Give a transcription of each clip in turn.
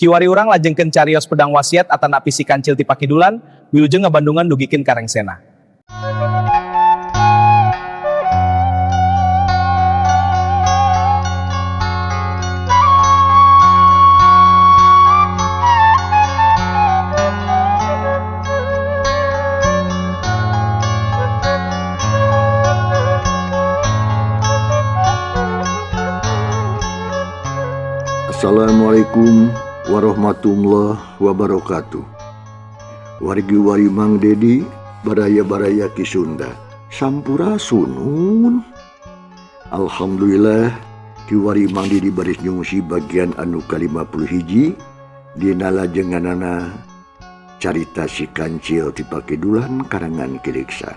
Kiwari urang lajengkeun carios pedang wasiat atanapi si kancil ti pakidulan, wilujeng ngabandungan dugikeun ka rengsena. Assalamualaikum warahmatullahi wabarakatuh. Wargi-wari Mang Dedi, baraya-baraya Ki Sunda, sampurasunun. Alhamdulillah kiwari Mang Dedi baris nyungsi bagian anu ka-51 dina lajenganana carita si kancil ti pakidulan karangan Ki Leksa.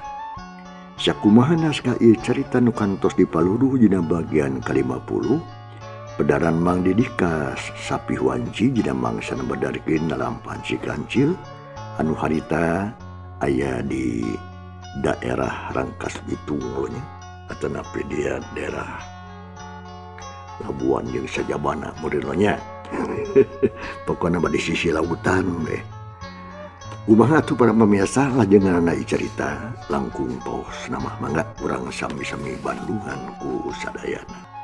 Sakumaha naskah ieu carita nu kantos dipaluruh dina bagian ka-50. Pedaran Mang Dedi ka sapih wanci dina mangsa bedarkeun lampahan si kancil anu harita aya di daerah Rangkas Bitung nya atanapi dia daerah Labuan jeung sajabana meureun nya. Pokona mah di sisi lautan we. Kumaha atuh para pemirsa lajenganana carita langkung tos nama mangga urang sami-sami bandungan ku sadayana.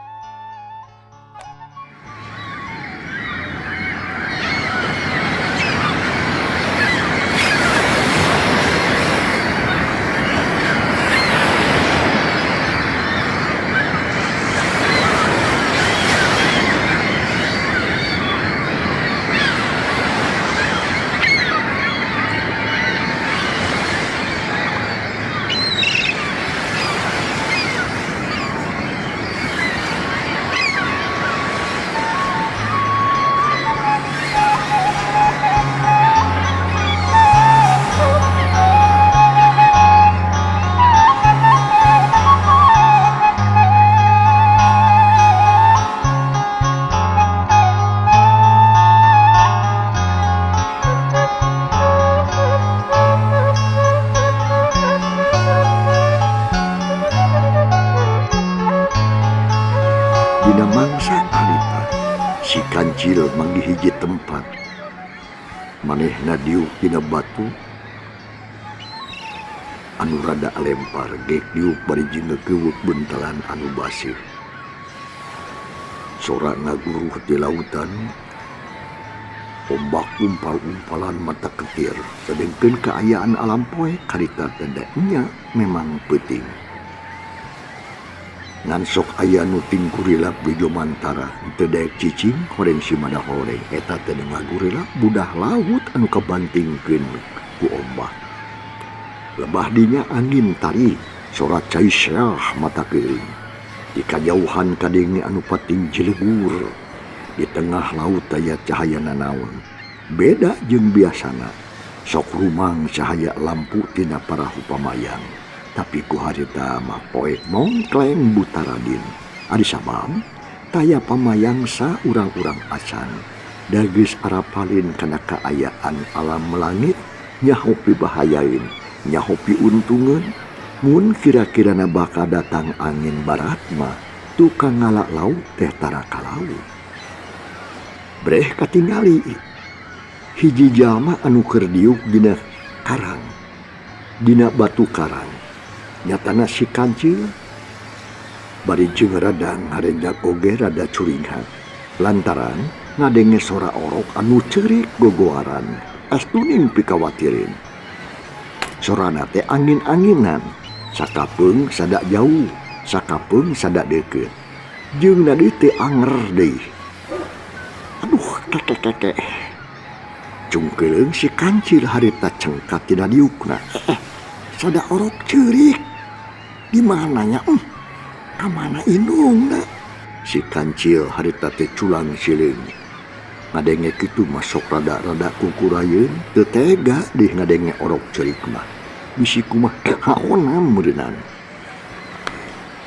Dina mangsa harita si kancil manggih hiji tempat manehna diuk dina batu anu rada alempar gek diuk bari jeung ngeukeut buntelan anu baseuh. Sora ngaguruh di lautan, ombak umpal-umpalan mata ketir, sedengkeun kaayaan alam poek harita teh nya memang peuting. Ngan sok aya nu tingkurilap di jomantara teu daek cicing horeng si madahoreng eta teh ngagurilap budah laut anu kabantingkeun ku ombak. Lebah dinya angin tarik sora cai syah mata keuring. Di kajauhan kadenge anu pating jelegur. Di tengah laut aya cahaya nanaon. Beda jeung biasana. Sok rumang cahaya lampu tina parahu pamayang. Tapi ku harita mah poek mongkleng butaradin. Ari sabab taya pamayang sa urang-urang acan. Da geus arapalin kana kaayaan alam langit nyaho pibahayaeun, nyaho piuntungeun. Mun kira-kirana bakal datang angin barat mah tukang ngalak laut teh tara ka laut. Breh katingali hiji jalma anu keur diuk dina karang, dina batu karang. Nyatana si kancil bari jeung rada ngarenjak oge rada curinghak lantaran ngadenge sora orok anu ceurik gogoaran astuning pikawatirin. Sorana teh angin-anginan, sakapeung sada jauh, sakapeung sada deukeut, jeung na deui teh anger deui. Aduh keke-keke. Cungkeuleung si kancil harita cengkat tina diukna. Sada orok ceurik. Di mananya? Ka mana indungna? Si kancil harita teh culang sileung. Ngadenge kitu mah sok rada-rada kukurayeun, teu tega deh ngadenge orok ceurik mah. Bisi kumaha kaonam meureunnan.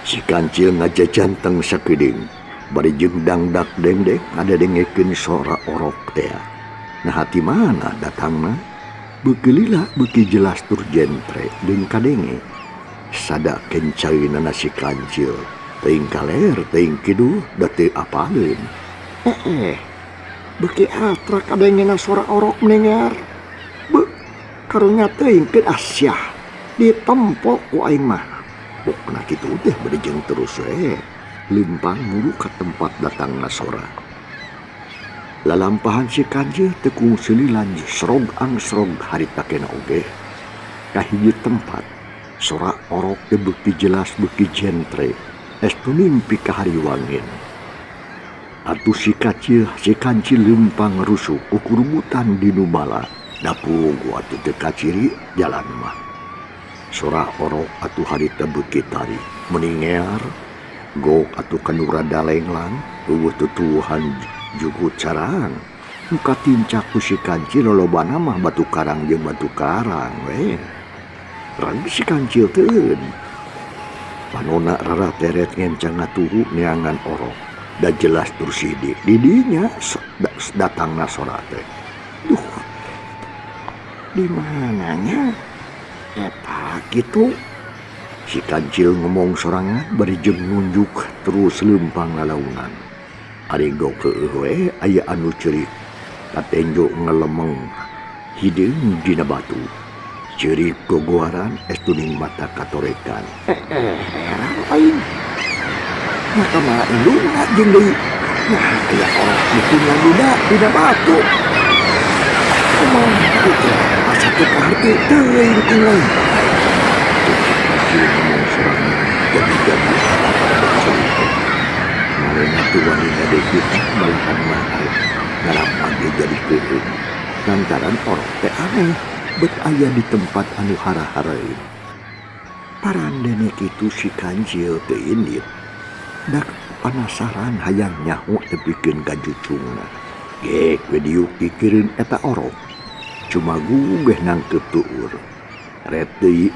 Si kancil ngajajanteng sakedeung, bari jeung dangdak dengdek ngadengekeun sora orok teh. Nah hati mana datangna? Beuki lila beuki jelas tur jentre deung kadenge. Sada kencaeunana si kancil, teuing kaler teuing kidul da teu apaleun. Beuki atrak kadengena sora orok mendengar. Beuh, karunya teuing keun asyah ditempo ku aing mah. Pokna kitu teh bade jeung terus we. Lempang muru ka tempat datangna sora. Lalampahan si kancil teu kungsi lan srog angsrog harita kena oge. Ka hiji tempat sora orok teh beuki jelas beuki jentre. Estu mimpi kahariwangin. Atuh si kancil lempang rusuk kukurubutan di nu bala. Da puguh atuh teu kaciri jalan mah. Sora orok atuh harita beuki tarik meningear gok atuh kanu rada lenglang euweuh tutuwuhan jukut carang. Nu katincak ku si kancil lolobana mah batu karang jeung batu karang we. Rang si kancil teu panona rarateret ngencang ngatuhu neangan orok. Da jelas tur sidik di dinya datangna sora teh. Duh, di mananya eta kitu? Si kancil ngomong sorangan bari jeung nunjuk terus lempang lalaunan. Ari gok heueuh we aya anu ceurik katenjo ngalemeng hideung dina batu. Ceurik gogoaran estuning mata katorekan. Heran aing. Mata mah indungna jeung deui. Nah, aya orok ditinggal dina batu. Kumaha teh asa teu kaharti teuing ku lain. Kancil ngomong sorangan jadi-jadi pada ceurik teh. Manehna teu wani ngadegkeun malahan mah arek ngarampang ge jadi keueung. Lantaran orok teh aneh bet aya di tempat anu hara-hareun. Parandene kitu si kancil teu indit. Dak panasaran hayang nyaho tepikeun ka jucungna. Gek we diuk pikireun eta orok. Cuma geh nangkep tuur. Ret deui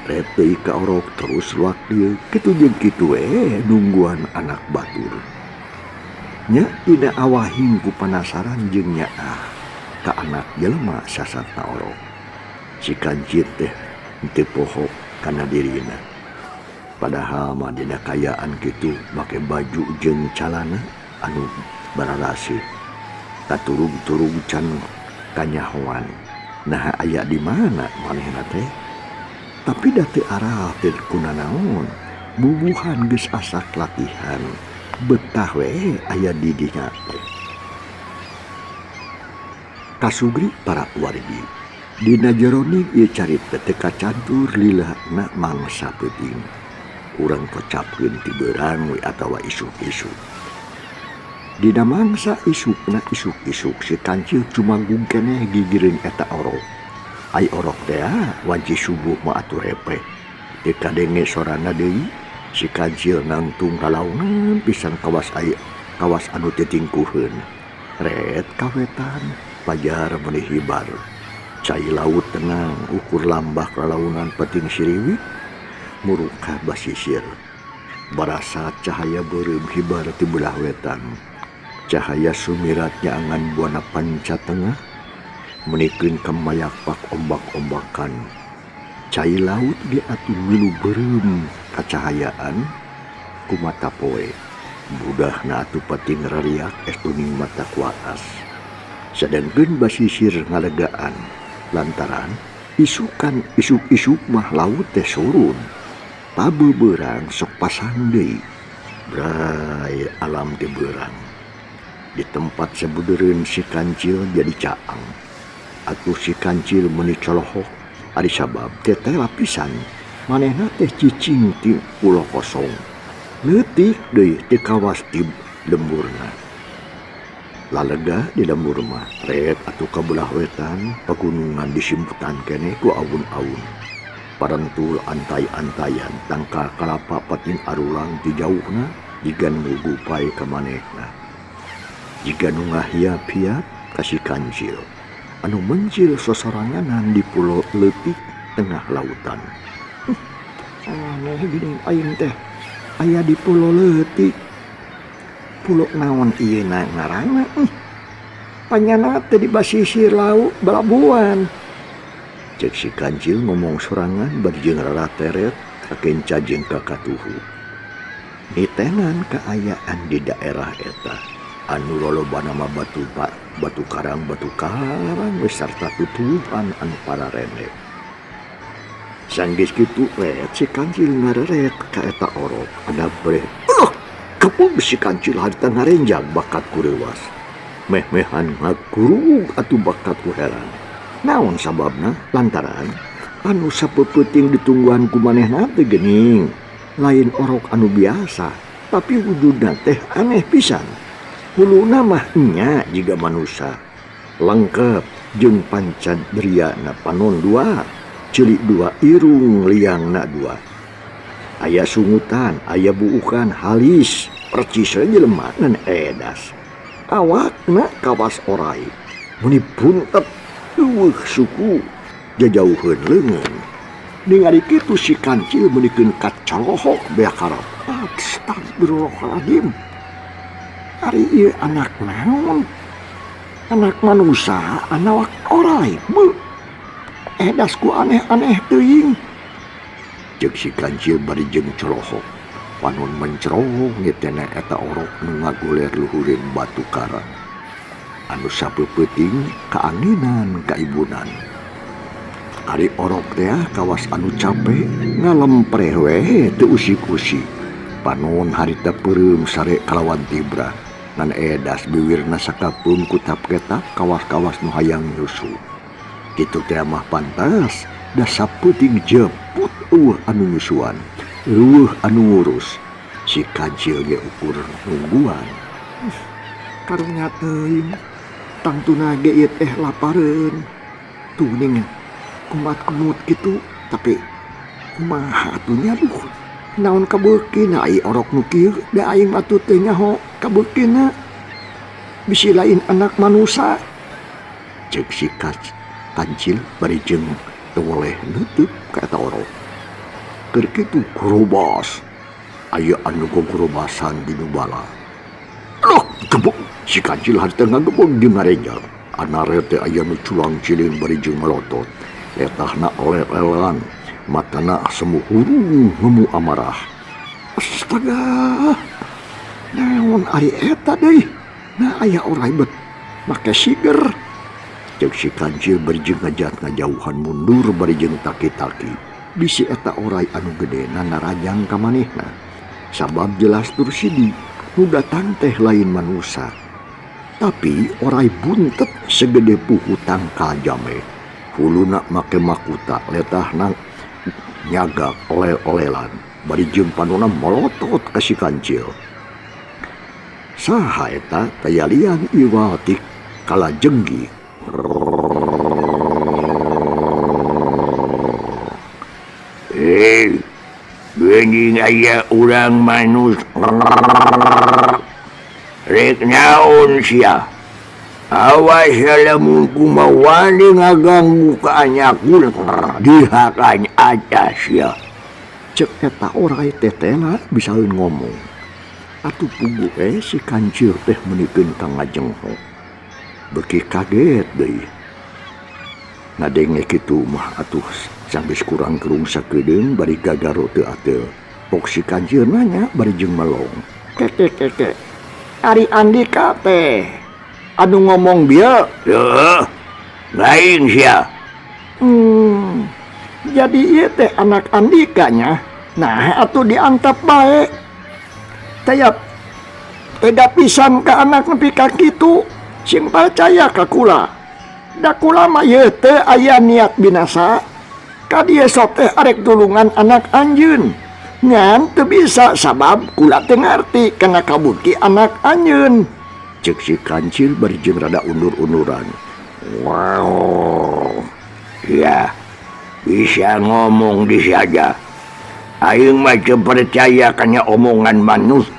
ka orok terus luak dieu kitu jeung kitu we nungguan anak batur. Nya dina awahing ku panasaran jeung nyaah ka anak jelema sasatna orok. Si kancil teh teu poho kana dirina. Padahal mah dina kaayaan kitu make baju jeung calana anu bararasih. Katurug-turug can kanyahoan. Naha aya di mana manehna teh? Tapi da teu aral teh kunanaon. Bubuhan geus asak latihan. Betah we aya di dinya teh. Kasugri para wargi. Dina jeroning ieu carita teh kacantur lila na mangsa peuting. Urang kocapkeun ti beurang we atawa isuk-isuk. Dina mangsa isukna isuk-isuk si kancil cumanggung keneh gigireun eta orok. Ai orok teh wanci subuh mah atuh repeh. Teu kadenge sorana deui si kancil nangtung kalaunan pisan kawas aya kawas anu teu tingkuheun. Ret kawetan pajar meuni hibar. Cai laut tenang ukur lambak lalaunan peting siriwit murukah basisir. Barasa cahaya beureum hibar ti belah wetan. Cahaya sumirat nyaangan buana panca tengah menikeun kamayakpak ombak-ombakan. Cai laut ge atuh milu beureum kacahayaan ku mata poe. Budahna atuh pating rariak estuning mata kuaas. Sadangkeun basisir ngalegaan lantaran isukan isuk-isuk mah laut teh surun. Pabeberang sok pasang deui. Bray alam teh beurang. Di tempat sabudeureun si kancil jadi caang. Atuh si kancil meuni colohok ari sabab teh teh lapisan. Manehna teh cicing ti pulo kosong. Leutik deui teu kawas ti lemburna. Lalega di lembur mah ret atuh ka belah wetan pagunungan disimputan keneh ku awun-awun. Parentul antay-antayan tangkal kalapa pating arulang ti jauhna jiga nu gupai ka manehna. Jiga nu ngahiap-hiap ka si kancil anu mencil sosoranganan di pulo leutik tengah lautan. Aneh geuning aing teh aya di pulo leutik. Pulo naon ieu na ngaranna? Panyana teh di basisir laut belabuhan. Cek si kancil ngomong sorangan bari jeung rarateret kakenca jeung kakatuhu. Nitenan kaayaan di daerah eta. Anu lolobana mah batu batu karang we sarta tutupan anu pararende. Sanggeus kitu we si kancil ngareret ka eta orok ada breh. Kepung si kancil harita ngarenjag bakat ku reuwas. Meh-mehan ngagurug atuh bakat ku heran. Naon sababna? Lantaran anu sapeupeting ditungguan ku manehna teh geuning. Lain orok anu biasa, tapi wujudna teh aneh pisan. Huluna mah nya jiga manusa. Lengkap jeung pancadriana panon dua, ceuli dua irung liangna dua. Aya sungutan, aya buukan halis, percis we jelema ngan edas. Awakna kawas orai, meni buntet eueuh suku jajauheun leungeun. Ningali kitu si kancil meunikeun kacolohok beak karep. Astagfirullahaladzim. Ari ieu anak naon? Anak manusa, anak orai. Beuh. Edas ku aneh-aneh teuing. Ceuk si kancil bari jeung colohok. Panon mencrong ngetena eta orok nu ngaguler luhureun batu karang. Anu sapeupeting kaanginan kaibunan. Ari orok teh kawas anu cape ngalempreh we teu usik-usik. Panon harita peureum sare kalawan tibra. Ngan edas biwirna sakapeung kutap-ketap kawas-kawas nu hayang nyusu. Kitu teh mah pantas da sapeuting jeput eueuh anu nyusuan, eueuh anu ngurus. Si kancil ge ukur nungguan. Karunya teuing tangtuna ge ieu teh lapareun. Tuh ning kumat-kumut kitu, tapi kumaha atuh nya duh. Naon kabeukina ai orok nu kieu da aing atuh teh nyaho kabeukina. Bisi lain anak manusa. Ceuk si kancil bari jeung teu woleh neuteuk ka eta orok. Keur kitu gorobas. Aya anu gogorobasan di nu bala. Loh, gebog si kancil harita ngagebog jeung ngarenjal. Anare teh aya nu culang-ciling bari jeung melotot. Letahna oleh-olelan, matana semu hurung ngemu amarah. Astaga, naon ari eta deui? Nah aya orai bet make siger. Ceuk si kancil bari jeung ngajat ngajauhan mundur bari jeung taki-taki. Bisi eta orai anu gede narajang ka manehna. Sabab jelas tur sidi, nu datang teh lain manusa. Tapi orai buntet segede puhu tangkal jame. Huluna make makuta letahna nyagak olel-olelan. Bari jeung panona molotot ka si kancil. Saha eta tayalian iwal ti kalajenggi. Geuning aya urang manus. Rek naon sia? Awas lamun kumaha wani ngaganggu ka anyakul dihakan atas sia. Cek eta orai tetela bisaeun ngomong. Atuh puguh si kancil teh meunikeun ka ngajengho. Beuki kaget deui. Ngadenge kitu mah atuh sanggeus kurang kerung sakedeung bari gagaro teu ateul. Pok si kancil nanya bari jeung melong. Keke keke. Ari Andika teh anu ngomong bieu. Heuh. Lain sia. Jadi ieu teh anak Andika nya. Nah atuh diantap bae. Tayap tega pisan ka anak nepi ka kitu. Sing percaya ka kula. Da kula mah ieu teh aya niat binasa. Ka dieu sok teh arek tulungan anak anjeun. Ngan teu bisa sabab kula teu ngarti kana kabuki anak anjeun. Ceuk si kancil bari jeung rada undur-unduran. Wow. Ya, bisa ngomong di saja. Aing mah teu percaya kana omongan manusia.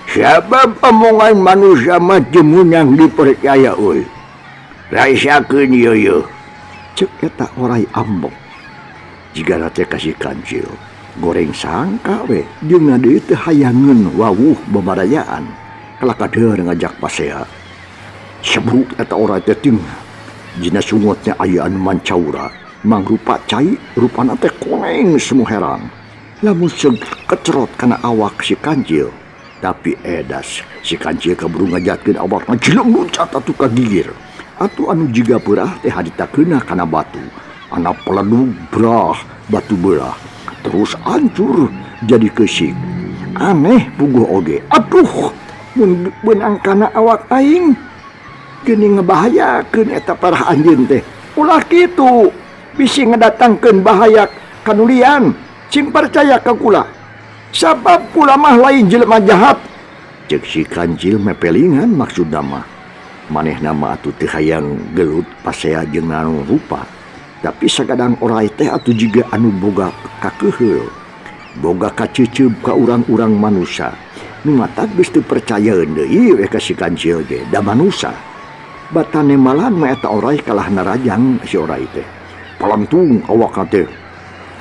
Sabab omongan manusia mah teu meunang dipercaya euy. Rasakeun ieu yeuh. Ceuk eta orai ambek. Jigana teh ka si kancil. Goreng sangka we jeung deui teh hayangeun wawuh babarayaan. Kalakadeur ngajak pasea. Sebruk eta orai teh ting. Dina sungutnya aya anu mancaura. Mangrupa cai rupana teh koneng semu herang. Lamun seug kecerot kana awak si kancil. Tapi edas si kancil kaburu ngajatkeun awakna jileng luncat atuh ka gigir. Atuh anu jiga peurah teh harita keuna kana batu. Ana peledug brah batu belah terus hancur jadi keusik. Aneh puguh oge. Aduh, mun beunang kana awak aing geuning ngebahayakeun eta parah anjeun teh. Ulah kitu, bisi ngedatangkeun bahaya kanulian. Cing percaya ka kula. Sabab kula mah lain jelema jahat. Cek si kancil mepelingan maksudna mah. Manehna mah atuh teu hayang gelut pasea jeung naon rupa. Tapi sagadang orai teh atuh jiga anu boga kakeuheul. Boga kaceuceub ka urang-urang manusa. Nu matak geus teu percayaeun deui we ka si kancil ge da manusa. Batane malan mah eta orai kalah narajang si orai teh. Palentung awakna teh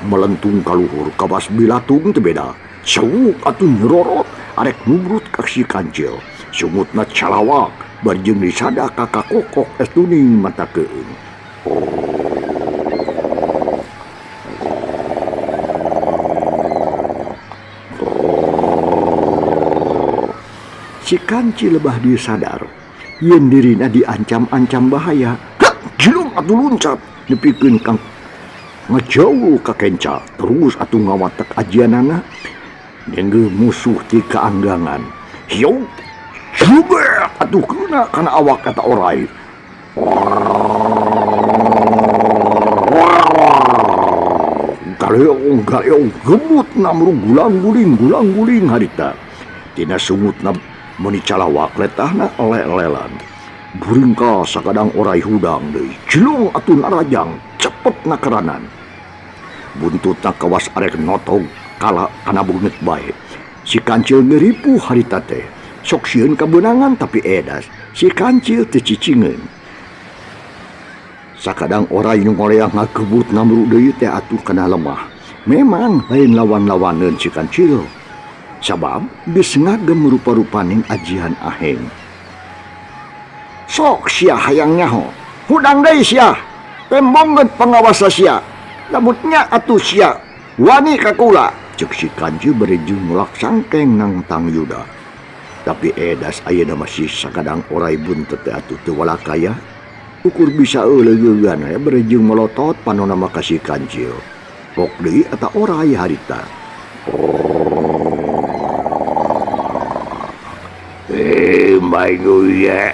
melentung ka luhur kawas bilatung teu beda. Sewuk atuh nyerorot arek nubrut ka si kancil. Sungutna calawak bari jeung disada ka kakokok es tuning mata keung. Si kancil lebah dia sadar yen dirina diancam-ancam bahaya. Hak, jilung atuh luncat nepikeun kang ngejauh ka kenca terus atuh ngawatek ajianana nengge musuh ti kaanggangan. Hiu jubek atuh keuna kana awak eta orai. Galeong galeong gemut namru gulang guling gulang guling harita. Tina sungutna meuni calawak letahna ele-elelan. Buringka sakadang orai hudang deui. Jilung atuh narajang cepet nakeranan. Buntutna kawas arek notog kala kana beungeut bae. Si kancil ngeripuh harita teh. Sok sieun kabeunangan tapi edas. Si kancil teu cicingeun. Sakadang orai nu ngoleang ngagebut namru deui teh atuh kana lemah. Memang lain lawan-lawaneun si kancil. Sabab geus ngagem rupa-rupaning ajihan aheng. Sok sia hayang nyaho. Hudang deui sia. Tembongkeun pangawasa sia. Lamun nya atuh sia wani ka kula. Ceuk si kancil bari jeung nolak sangkeng nang tang yuda. Tapi edas ayeuna masih sakadang orai buntet teh atuh teu walakaya. Ukur bisa euleugeugan aya bari jeung melotot panonna mah ka si kancil. Pok deui eta orai harita. Manusia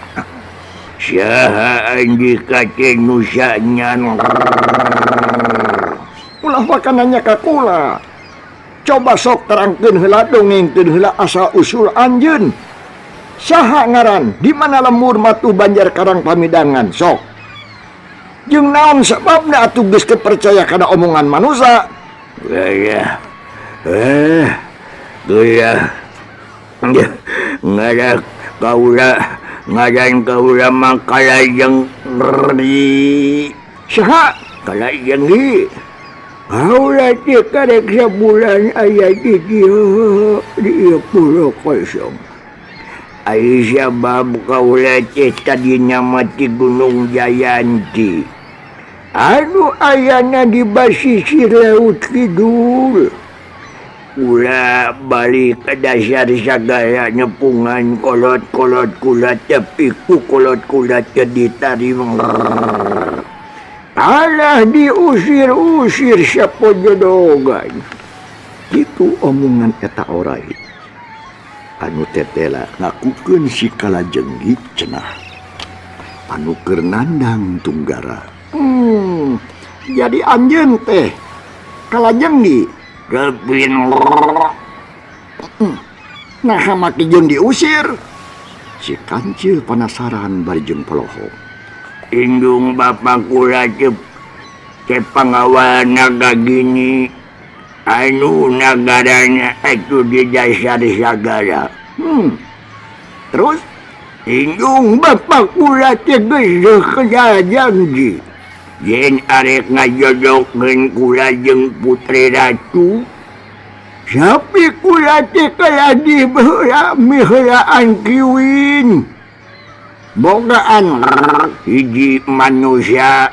saha anjing kaceng nusa nyan. Ulah makanannya ka kula. Coba sok terangkeun heula dongengkeun heula asal usul anjeun. Saha ngaran? Di mana lemur matu Banjar Karang Pamidangan sok. Jeung naon sababna atuh geus teu percaya kana omongan manusa? Gaya. Gaya. Ngadak kaula ngadan kaula mah kalajeng ri. Saha? Kalajeng di. Kaula teh karek sabulan aya di dieu di ieu pulo kosong. Ai sabab kaula teh tadina mah ti Gunung Jayanti. Anu ayana di basisir laut kidul. Kula balik ke dasar sagala nepungan kolot-kolot kula tepi ku kolot kula teh ditarim. Alah diusir-usir sapojodogan. Kitu omongan eta orai. Anu tetela ngakukeun si kalajenggi cenah. Anu keur nandang tunggara. Jadi anjeun teh kalajenggi. Gepin. Nah maki jeung diusir. Si kancil penasaran bari jeung polohok. Indung bapak kula teh pangawal naga gini. Anu nagaranya itu di dasar sagara. Terus indung bapak kula teh geus janji. Yen arek ngajodokkeun kula jeung putri ratu. Tapi kula teh kaladi baheula miheulaan kiwin. Bogaan hiji manusia.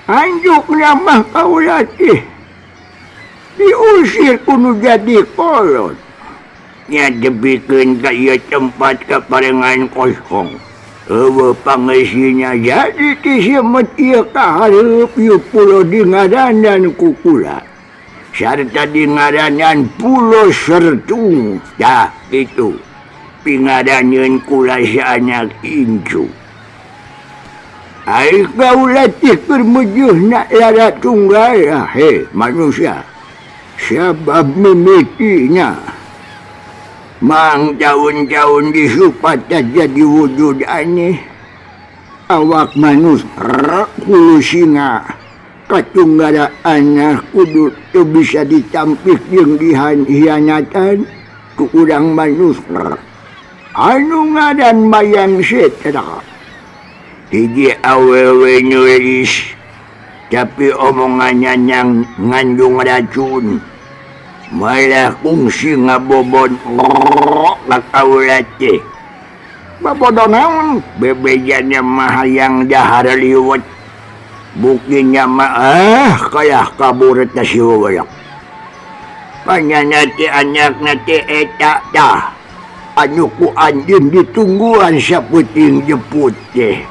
Anjukna mah kaula teh diusir kudu jadi kolot. Nya debikeun ka ieu tempat kaparengan kosong. Eueuh pangeusina jadi ti semet ieu ka hareup ieu pulo dingaranan ku kula. Sarta dingaranan Pulo Sertung. Tah kitu. Pingaraneun kula si anak incu. Ai kaula teh keur meujeuhna lara tunggal he manusia. Sabab mimitina mang daun-daun disupat jadi wujud aneh. Awak manusia kudu singa katunggara anak kudu teu bisa ditampik jeung dihianatan ku urang manusia. Anu ngaran mayang setra. Hiji awewe nulis tapi omongannya yang ngandung racun. Malah kungsi ngabobon ka kaula teh. Babodo naon? Bebejana mah hayang dahar liwet. Buktinya mah kalah kabur teh si wewelak. Panyana teh anakna teh eta tah. Anu ku anjeun ditungguan saputing jeput teh.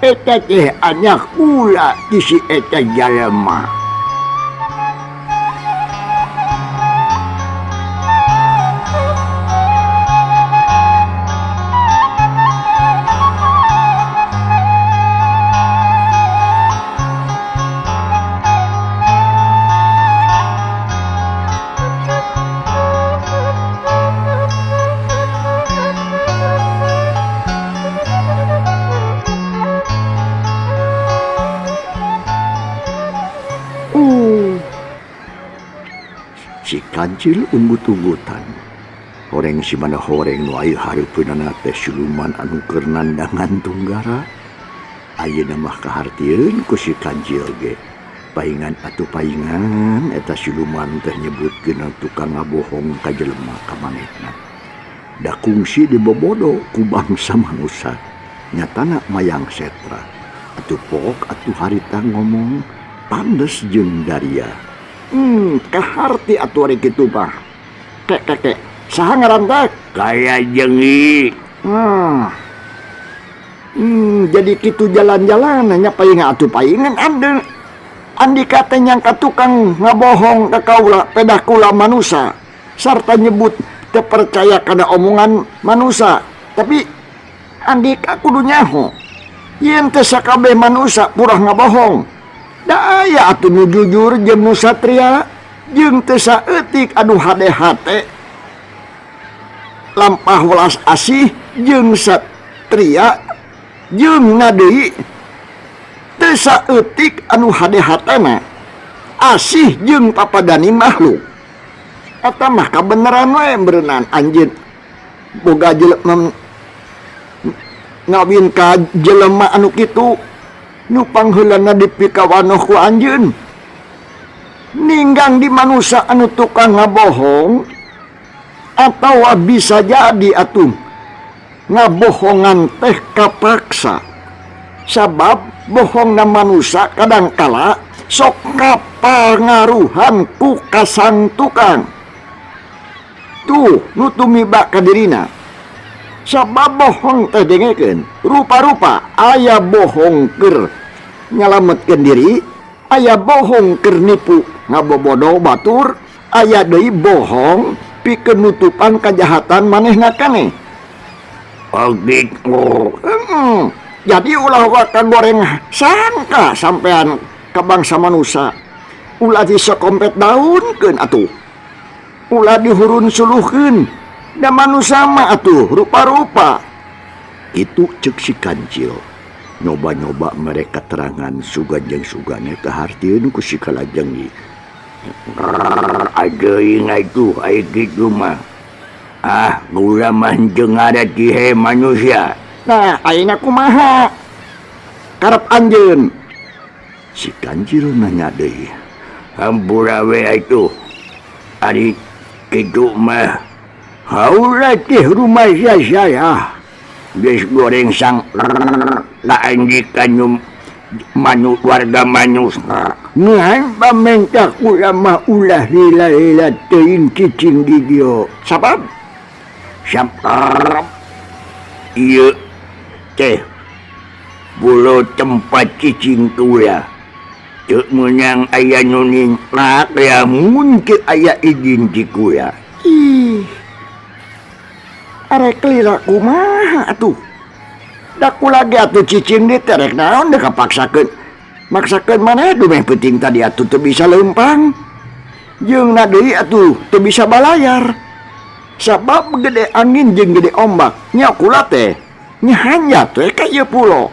Eta teh anak kula ti si eta jalema. Si kancil unggut-unggutan. Horeng si mana horeng nu aya hareupeunana teh siluman anu keur nandangan tunggara. Ayeuna mah kahartieun ku si kancil ge. Paingan atuh paingan eta siluman teh nyebutkeun tukang ngabohong ka jelema ka manehna. Da kungsi dibobodo ku bangsa manusa. Nyatana mayang setra. Atuh pokok atuh harita ngomong pandes jeung daria. Kaharti atuh ari kitu mah. Kek kek kek. Saha ngaran teh? Kaya jengi. Jadi kitu jalan-jalan nya paingan atuh paingan ande. Andika teh nyangka tukang ngabohong ka kaula pedah kula manusa sarta nyebut teu percaya kana omongan manusa. Tapi andika kudu nyaho. Yen teh sakabeh manusa purah ngabohong. Da aya atuh nu jujur jeung nu satria jeung teu saeutik anu hade-hate lampah welas asih jeung satria jeung na deui teu saeutik anu hade-hatena asih jeung papadani makhluk. Eta mah kabeneran we beureunan anjeun boga jelema ngawin ka jelema anu kitu nu pangheulana dipikawanoh ku anjeun. Ninggang di manusa anu tukang ngabohong atawa bisa jadi atuh ngabohongan teh kapaksa. Sabab bohongna manusa kadangkala sok kapangaruhan ku kasang tukang. Tuh nu tumiba ka dirina. Sabab bohong teh dengekeun rupa-rupa aya bohong keur nyalametkeun diri, aya bohong keur nipu ngabobodo batur, aya deui bohong pikeun nutupan kajahatan manehna keneh. Jadi ulah waka goreng sangka sampean ka bangsa manusa. Ulah disekompet daunkeun atuh. Ulah dihurun suluhkeun. Da manusa mah atuh rupa-rupa. Itu cek si kancil. Nyoba-nyoba mereka terangan sugan jeung sugane kahartieun ku si kalajengi. Adeung atuh ai kitu mah. Ah, gula mah jeung ada dihe manusia. Nah, ayeuna kumaha? Karep anjeun. Si kancil nanya deui. Hampura we atuh. Ari kitu mah haula teh rumah saya. Geus goreng sang laandikan manu warga manusia. Ngan pamenta kula mah ulah lila-lila teuing cicing di dieu. Sabab Sabab ieu teh pulo tempat cicing kula. Teu meunang aya nu ningklak lamun teu aya izin ti kula. Ih. Arek lila kumaha atuh? Da kula ge atuh cicing di teh rek naon da kapaksakeun. Maksakeun maneh dumeh peuting tadi atuh teu bisa leumpang. Jeung na deui atuh teu bisa balayar. Sabab gede angin jeung gede ombak nya kula teh nya hanjat we ka ieu pulo.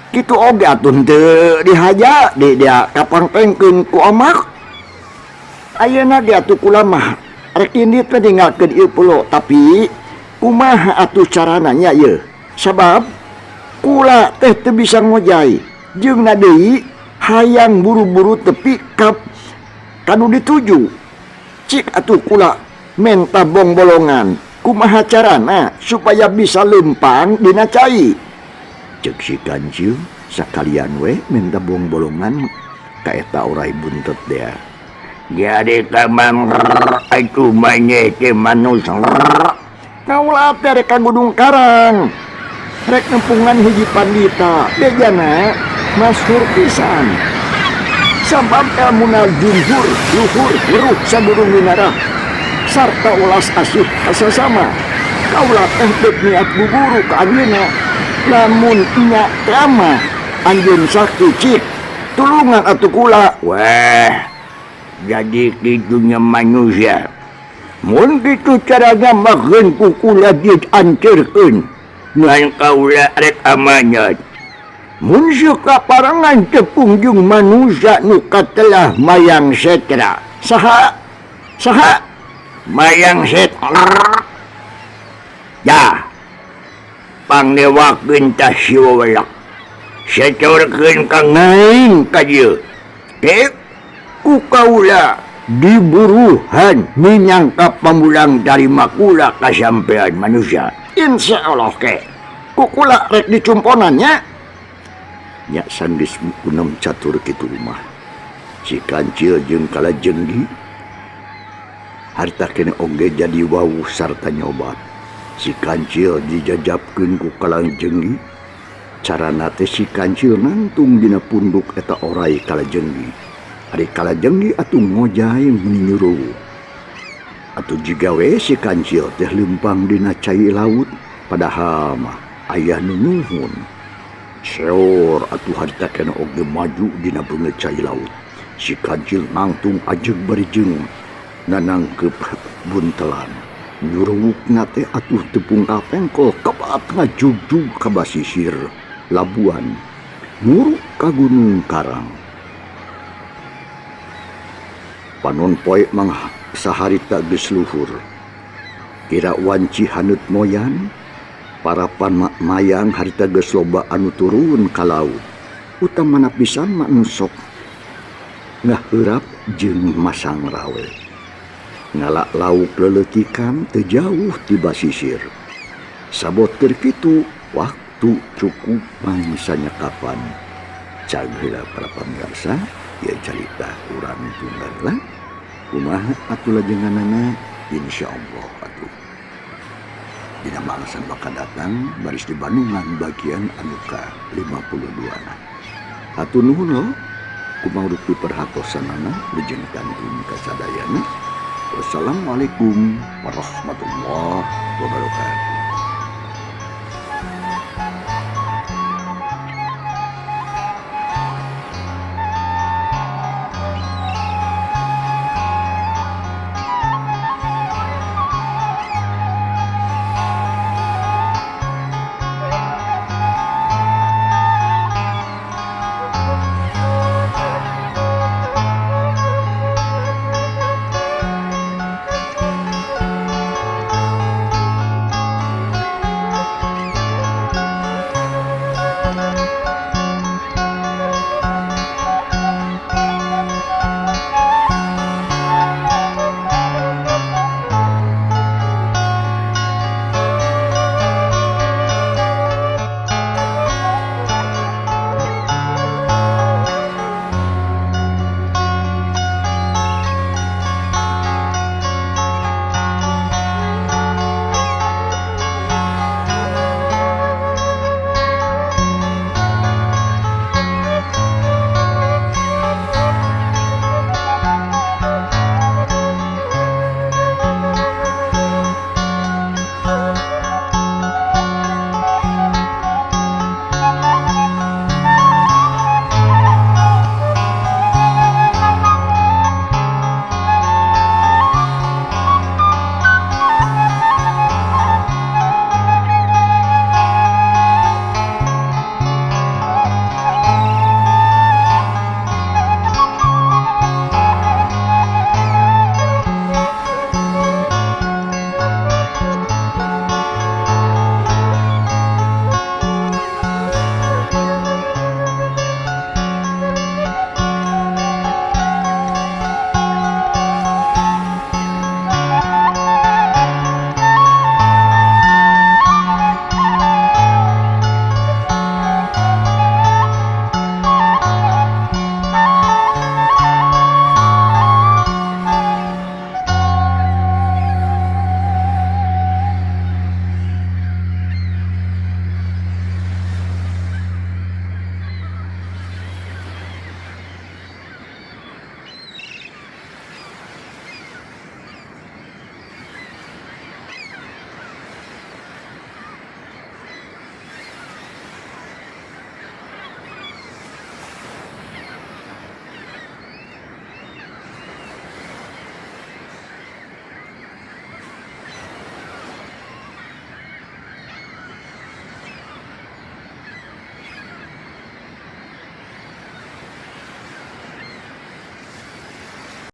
Kitu oge atuh henteu dihaja di dia kapangpengkeun ku ombak. Ayeuna ge atuh kula mah rek indit we ninggalkeun ieu pulo, tapi kumaha atuh carana nya ieu? Sabab kula teh teu bisa ngojay jeung na deui hayang buru-buru tepi ka kanu dituju. Cik atuh kula menta bongbolongan kumaha carana supaya bisa lempang dina cai. Cek si kancil sakalian we menta bongbolongan ka eta orai buntet dea. Jadi kamang atuh maneh teh manusia. Kaula teh rek ka Gunung Karang. Rek nempungan hiji pandita bejana masyhur pisan. Sabab elmuna jumhur luhur weruh sadurung minarah sarta ulas asih kasasama. Kaula teh deuk niat buburu ka anjeunna, lamun nya teh anjeun sakti cik tulungan atuh kula. Wah, jadi kitunya manusia. Mun kitu carana mageun ku kula diancerkeun. Ngan kaula rek amanat. Mun suka parangan tepung jeung manusia nu katelah mayang setra. Saha? Saha? Mayang setra. Ya. Pangnewakeun tah si wewelak. Secorkeun ka ngaing ka dieu. Ku kaula diburuhan minyangka pamulang dari makula kasampean manusia. Insya Allah ke. Ku kula rek dicumponannya. Nya sanggeus kunem catur kitu mah. Si kancil jeung kalajenggi harta kene oge jadi wawuh sarta nyobat. Si kancil dijajabkeun ku kalajenggi. Carana teh si kancil nangtung dina punduk eta orai kalajenggi. Ari kalajenggi atuh ngojay meni nyuruh. Atuh jigawe si kancil teh leumpang dina cai laut padahal mah aya nu nuhun. Seor atuh harita kena oge maju dina beungeut cai laut. Si kancil nangtung ajeg barijeng nanangkep buntelan. Nyuruwukna teh atuh tepung kapengkol kebat ngajugjug ka basisir Labuan muruk ka Gunung Karang. Panon poe mah saharita geus luhur. Kira wanci haneut moyan, parapan mayang harita geus loba anu turun ka laut. Utamana pisan mah nu sok ngaheurap jeung masang rawe. Ngala lauk leleutikan teu jauh ti basisir. Sabot keur kitu waktu cukup mangsanya kapan. Cag heula para pamirsa, ieu carita urang tunggal lah. Kumaha atuh lajenganana? Insyaallah atuh. Dina mangsa bakal datang baris di Bandungan bagian anu ka 52 na. Hatur nuhun lo, kumaha rupi perhatosanana lejeng kantun kasadayana. Wassalamualaikum warahmatullahi wabarakatuh.